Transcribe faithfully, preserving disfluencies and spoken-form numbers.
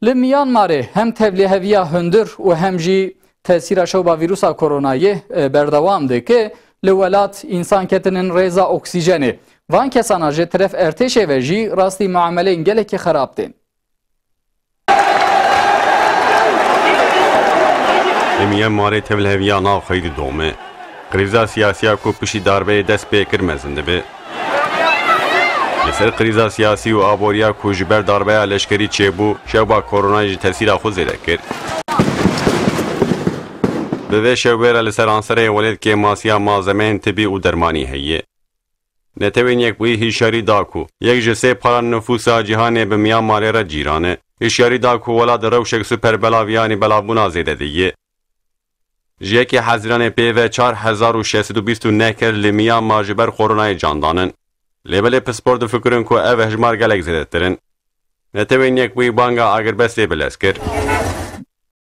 Li Myanmarê hem tevlîheviya hundir û hem jî tesîra şewba vîrusa koronayê, e, berdewam dike. Li welat însan ketinin rêza oksîjenê. Van kesana ji teref ertêşê ve jî rastî muameleyên gelekî xerab tên. Li Myanmarê tevlheviya nav xeylî dom e. Krîza siyasiya ku piştî darbeyê dest pê kir mezin dibe. Li ser krîza siyasî û aboriya ku ji ber darbeya leşkerî çêbû, şewba koronayê ji tesîra xwe zêde kir. Bi vê şewbê re li seranserê welêt kêmasiya malzemeyên tibî û dermanî heye. Netewên Yekbûyî hişyarî da ku yek ji sê para nifûsa cîhanê bi Myanmarê re cîran e. Hişyarî da ku welat di rewşek super belav yanî belavbûna zêde de ye. Ji yekê Hezîranê pê ve çar hezar û şeş sed û bîst û neh kes li Myanmar ji ber koronayê can danin. Lê belê pispor difikirin ku ev hejmar gelek zêdetir in. Netewên Yekbûyî banga agirbestê bi lez kir.